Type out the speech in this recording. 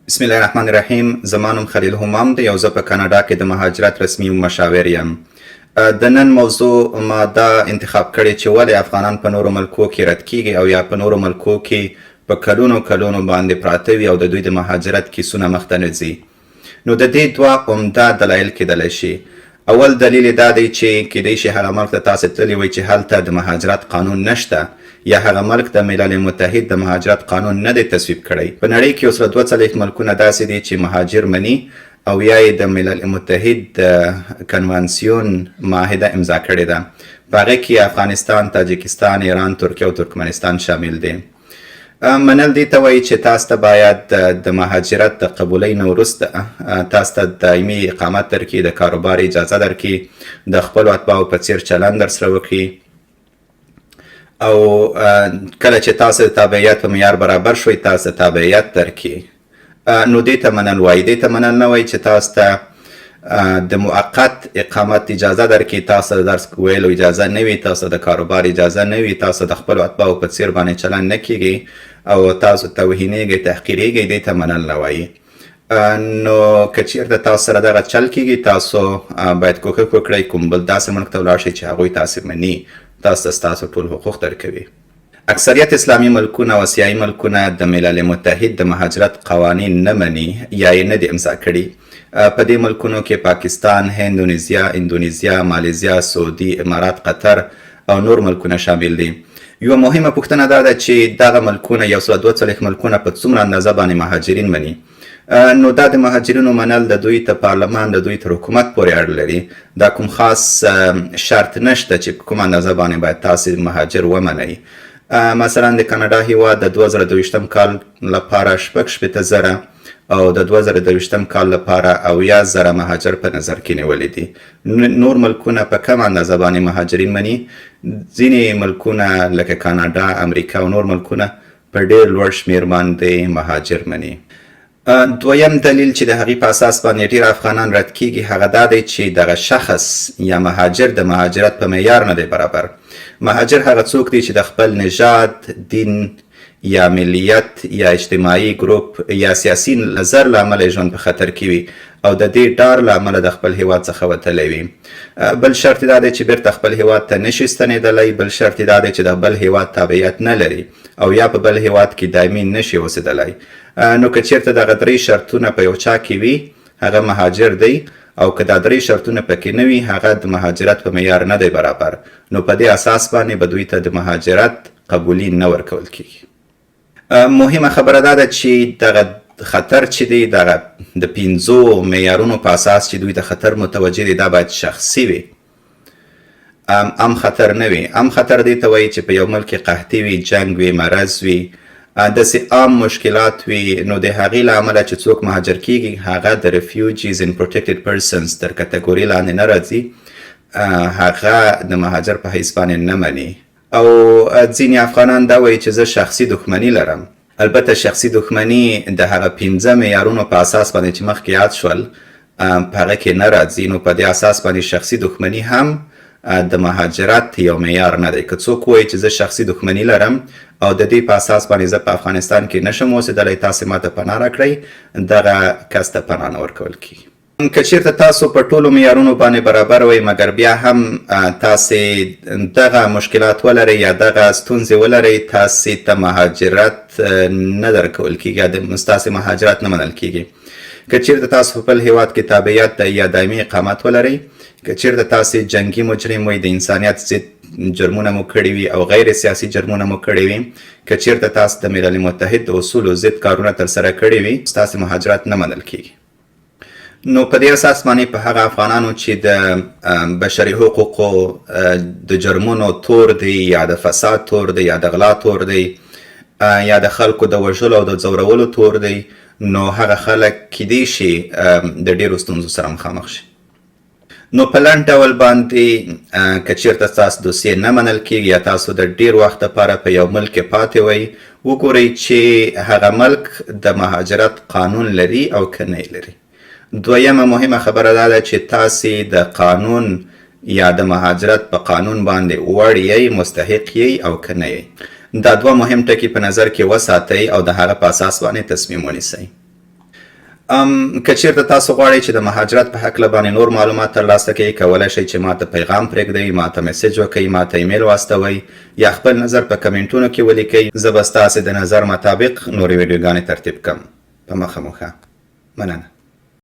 بسم الله الرحمن الرحیم. زما نوم خلیل همام دی او زه په کاناډا کې د مهاجرت رسمي مشاور یم. د نن موضوع ما دا انتخاب کړې چې ولې افغانان په نورو ملکو کې رد کیږي او یا په نورو ملکو کې په کلونو کلونو باندې پراته وي او د دوی د مهاجرت کیسونه مخته نه ځي. نو د دې دوه عمده دلایل کېدلی شي. اول دلیل یې دا دی چې کېدای شي هغه ملک ته تاسې تللي وئ چې هلته د مهاجرت قانون نشته یا هغه ملک د ملل متحد د مهاجرت قانون نه دی تصویب کړی. په نړۍ کې یو سل 42 ملکونه داسې دي چې مهاجر مني او یا یې د ملل متحد د کنوانسیون معاهده امضا کړې ده. په هغه کې افغانستان، تاجکستان، ایران، ترکیه او ترکمنستان شامل دي. منل دې ته وایي چې تاسو ته باید د مهاجرت د قبولۍ نه وروسته تاسو ته دایمي اقامت درکړي، د کاروبار اجازه درکړي، د خپلو اتباعو په څیر چلند در سره وکړي او کله چې تاسو د تابعیت په معیار برابر شوئ، تاسو ته تابعیت درکړي. نو دې ته منل وایي. دې ته منل نه وایي چې تاسو ته د موقت اقامت اجازه درکړي، تاسو د درس ویلو اجازه نه وي، تاسو د کاروبار اجازه نه وي، تاسو د خپلو اتباعو په څیر باندې چلند نه کیږي او تاسو توهینیږئ، تحقیریږئ، دې ته منل نه وایي. نو که چیرته تاسو سره دغه چل کیږي، تاسو باید کوښښ وکړئ کوم بل داسې ملک ته ولاړ شئ چې هغوی تاسې مني، تاسو ته ستاسو ټول حقوق درکوي. اکثریت اسلامي ملکونه او اسیایي ملکونه د ملل متحد د مهاجرت قوانین نه مني یا یې نه دي امضا کړي. په دې ملکونو کې پاکستان، هند، اندونیزیا، مالیزیا، سعودي، امارات، قطر او نور ملکونه شامل دي. یوه مهمه پوښتنه دا ده چې دغه ملکونه، 142 ملکونه، په څومره اندازه باندې مهاجرین مني؟ نو دا د مهاجرینو منل د دوی ته پارلمان، د دوی تر حکومت پورې اړه لري. دا کوم خاص شرط نشته چې په کومه اندازه باندې باید تاسې مهاجر ومنئ. مثلا د کاناډا هیواد د 2022 کال لپاره 66,000 او د 2023 کال لپاره 70,000 مهاجر په نظر کې نیولي دي. نور ملکونه په کمه اندازه باندې مهاجرین مني. ځینې ملکونه لکه کاناډا، امریکا او نور ملکونه په ډیر لوړ شمیر باندې مهاجر مني. دویم دلیل چې د هغې په اساس باندې ډیر افغانان رد کیږي، هغه دا دی چې دغه شخص یا مهاجر د مهاجرت په معیار نه دی برابر. مهاجر هغه څوک دی چې د خپل نژاد، دین یا ملیت یا اجتماعي ګروپ یا سیاسي نظر له امله ژوند په خطر کې وي او د دې ډار له امله د خپل هیواد څخه وتلی وي. بل شرط دا دی چې بیرته خپل هیواد ته نشي ستنېدلی. بل شرط دا دی چې د بل هیواد تابعیت نه لري او یا په بل هیواد کې دایمي نشي اوسېدلی. نو که چیرته دغه درې شرطونه په یو چا کې وي، هغه مهاجر دی او که دا درې شرطونه پکې نه وي، هغه د مهاجرت په معیار نه دی برابر. نو په دې اساس باندې به دوی ته د مهاجرت قبولي نه ورکول کیږي. مهمه خبره دا ده چې دغه خطر چې دی، دغه د پنځو معیارونو په اساس چې دوی ته خطر متوجه دی، دا باید شخصي وي، عام خطر نه وي. عام خطر دی ته وایي چې په یو ملک کې قحطي وي، جنګ وي، مرض وي، داسې عام مشکلات وي. نو د هغې له امله چې څوک مهاجر کیږي، هغه د refugees and protected persons تر کتګوري لاندې نه راځي، هغه د مهاجر په حیث باندې نه مني. او ځینې افغانان دا وایي چې زه شخصي دښمني لرم. البته شخصي دښمني د هغه پنځه معیارونو په اساس باندې چې مخکې یاد شول، په هغه کې نه راځي. نو په دې اساس باندې شخصي دښمني هم د مهاجرت یو معیار نه دی. که څوک وایي چې زه شخصي دښمني لرم او د دې په اساس باندې زه په افغانستان کې نشم اوسېدلی، تاسې ماته پناه راکړئ، دغه کس ته پناه نه ورکول کیږي. که چیرته تاسو په ټولو معیارونو باندې برابر وئ، مګر بیا هم تاسې دغه مشکلات ولرئ یا دغه ستونزې ولرئ، تاسې ته مهاجرت نه درکول کیږي یا ستاسې مهاجرت نه منل کیږي. که چیرته تاسو په خپل هیواد کې تابعیت یا دایمي اقامت ولرئ، که چیرته تاسې جنګي مجرم وئ، د انسانیت ضد جرمونه مو کړي وي او غیر سیاسي جرمونه مو کړي وي، که چیرته تاسو د ملل متحد د اصولو ضد کارونه ترسره کړي وي، ستاسې مهاجرت نه منل کیږي. نو په دې اساس باندې په هغه افغانانو چې د بشري حقوقو د جرمونو تور دی یا د فساد تور دی یا د غلا تور دی یا د خلکو د وژلو او د ځورولو تور دی، نو هغه خلک کیدای شي د ډیرو ستونزو سره مخامخ شي. نو په لنډ ډول باندې، که چیرته ستاسو دوسیه نه منل کیږي یا تاسو د ډیر وخت لپاره په یو ملک کې پاتې وئ، وګورئ چې هغه ملک د مهاجرت قانون لري او که نه لري. دویمه مهمه خبره دا ده چې تاسې د قانون یا د مهاجرت په قانون باندې وړ یئ، مستحق یئ او که نه یئ. دا دوه مهم ټکي په نظر کې وساتئ او د هغه په اساس باندې تصمیم ونیسئ. که چیرته تاسو غواړئ چې د مهاجرت په هکله باندې نور معلومات ترلاسه کړئ، کولای شئ چې ماته پیغام پرېږدئ، ماته میسج وکړئ، ماته ایمیل واستوئ یا خپل نظر په کمنټونو کې ولیکئ. زه به ستاسې د نظر مطابق نورې ویډیوګانې ترتیب کړم. په مخه مو ښه. مننه.